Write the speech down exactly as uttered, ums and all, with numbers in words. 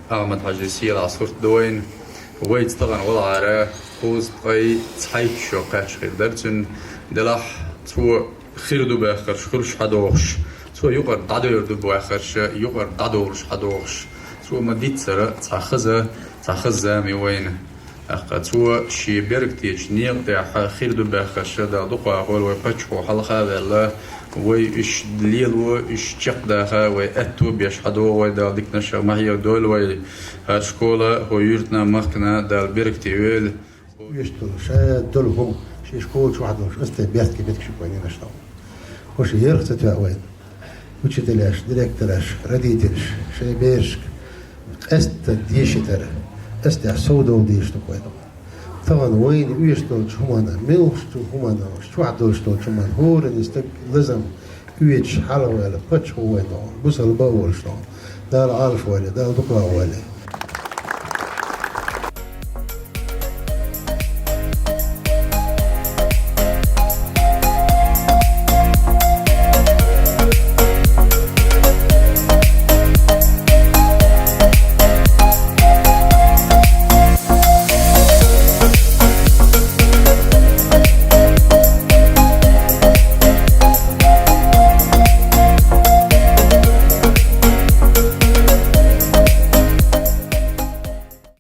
Ахмад-Хьажий сийлахь сурт ду вайна. Вайца тахана валахьара кхузткъеи цхьайтта шо кхаьчча хир дара цуьнан. Делахь цо хир ду баьхарш хуьлуш хьадогӀуш, цо юкъара дӀадер ду баьхарш юкъара дӀадолуш хьадогӀуш, цо ма-дийццара цхьа хаза, цхьа хаза зама ю вайна. ТӀаккха цо шен беркатечу некъа тӀехь хир ду баьхарш Дала дукха а гӀойла вай паччахьо хьалха а ваьлла, вай уьш лело, уьш чекхдаха, вай аьтто беш хьадогӀу вай Дала диканаш а, ма хьехадойла вай хӀара школа, хӀокху юьртана, махкана Дала беркате йойла. Уьш долу ша долу хӀума, шен школа чохь долуш, аса тӀе бертке меттиг шу вайнараш долу. ХӀуша ярх ца тоьа вайна. Учителяш, директораш, родителаш, шайн берашка къаьсттина дешитара, аса тӀехь сов довла дезаш ду вайна. Тахана вайна оьшуш долчу хӀуманна, мелхаш долчу хӀуманна, чохь долуш долчу хӀуманна, хӀоранна стаг лазам оьцуш хьалха ваьлла паччахьо вайна, бусалба а волуш долу. Дала Ӏалаш войла, Дала дукха войла.